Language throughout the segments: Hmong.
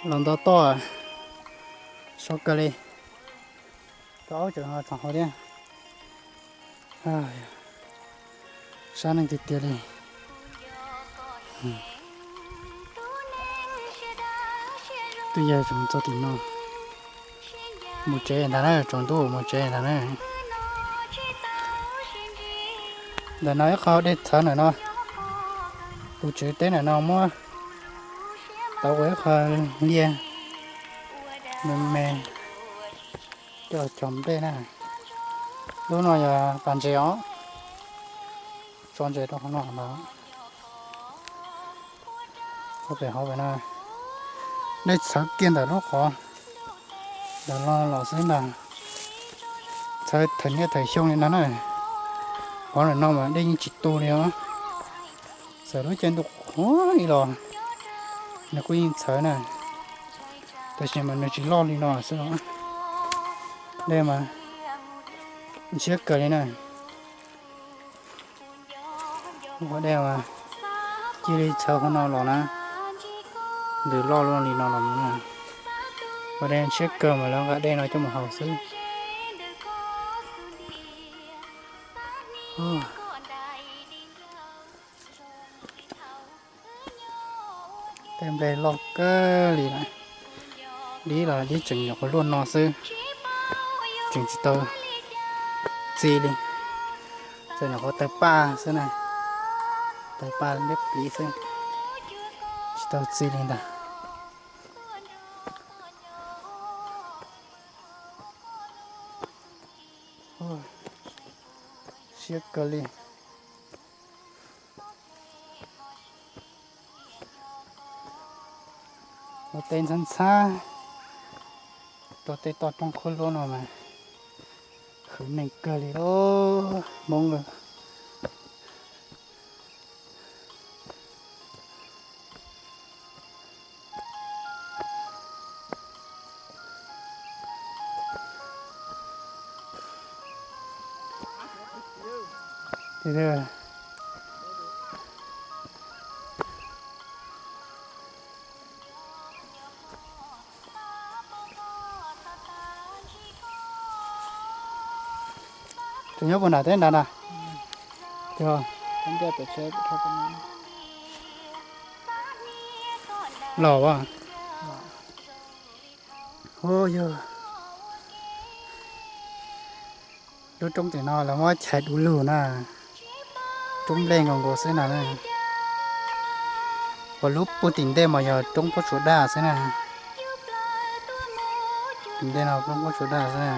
Los nto toj, so kawg li. Tau aub tseem ho txog hauv thiab. Sab neeg tiag tiag li. Twb yog tseem txog tim no. Mus tsev ntag na, tsaus ntuj mus tsev ntag na. Ntawm no ib qho dej txhawv ntawm no. Tus tswv teb ntawm no muab tau ua ib qho liaj me me coj cog nplej na. Lub no yog pas ntses os, tso ntses rau hauv no los. Hauv pem hauv pem no, dej txhawv kiag ntawm lub qhov ntawm no los xwb ntag. Txhawv thawm niaj thawm xyoo li no na. Qhov ntawm no mas dej yeej tsis tu li os. Txawm lub caij ntuj qhuav li los nws kuj yeej txhawv na. Tab sis mas nws tsis loj li no xwb os. Dej mas ntshiab kawg li na. Ua dej mas cia li txhawv qhov no los na, ntws loj loj li no los mus na. Ua dej ntshiab kawg mas lawv nqa dej no coj mus haus xwb. Tej nplej loj kawg li na, dib los dib tseem nyuam qhuav luaj no xwb, tseem tsis tau txi li, tseem nyuam qhuav tawg paj xwb na, tawg paj liab pliv xwb, tsis tau txi li ntag. Siab kawg li. Ua teb ntxhab ntxhab rau tej toj roob khuab luab no mas khwv neeg kawg li lauj Hmoob. Tus nyob puag nram teb nrad na. Los a. Hu yog lub roob tim no lawv muab chais du lug na, roob nplej nkaus nkaus xwb na. Uas lub puag tim ntej mas yog roob pob tsuas daj xwb na. Tim ntej no roob pob tsuas daj xwb na.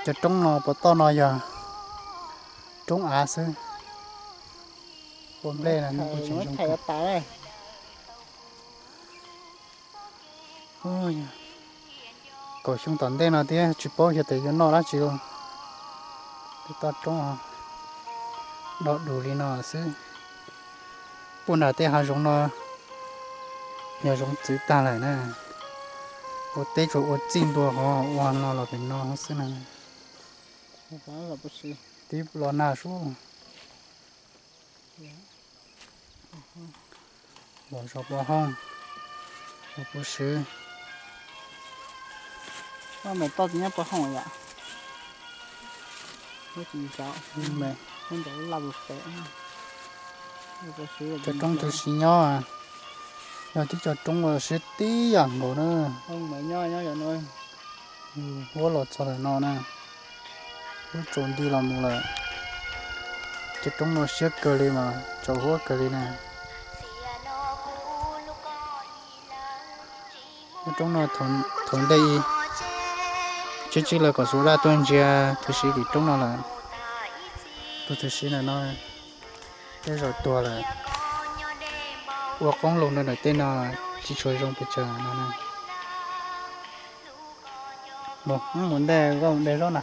Cov roob no puas toj no yog roob av xwb. Ua nplej no kuj tsis zoo. Kaum xyoo tom ntej no thiab tsis paub xyov tias yuav noj dab tsi. Tej toj roob do dus li no xwb. Puag nram tej hav zoov no yog zoov txwv tag lawm na. Ua teb tsuas ua txij ntua qhov ua no los pem no xwb na. Tib los nag sub. Los zog pov hooj, los puv swv. Cov roob tus siv nyob, yog tib co roob uas siab tib yam nkaus na. Huab los txog ntawm no na, huab tsaus nti los mus lawm. Cov roob no siab kawg li mas tsaus huab kawg li na. Lub roob no thaum ntej ib tsib tsib lawv kom xub daj tuaj ntsia thwv siv tim roob no lawm. Tus thwv siv ntawm no tej zaum tuag lawm, ua qoob loo rau ntawm tej no tsis tshua zoo pes tsawg no. Mus ntej, mus ntej zaub na.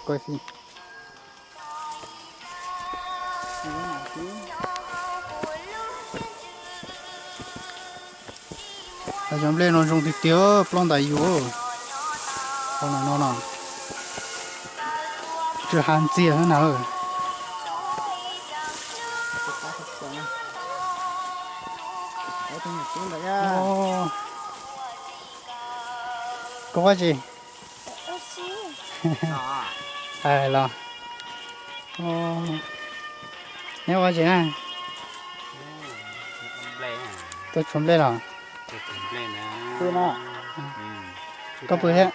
Cov nplej no zoo tiag tiag, plaub ntais yus. No no, tsis hais ntxiag xwb na. Koj ua dab tsi? Los, neb ua dab tsi na? Tuaj tshuav nplej los? Koj pw thiab?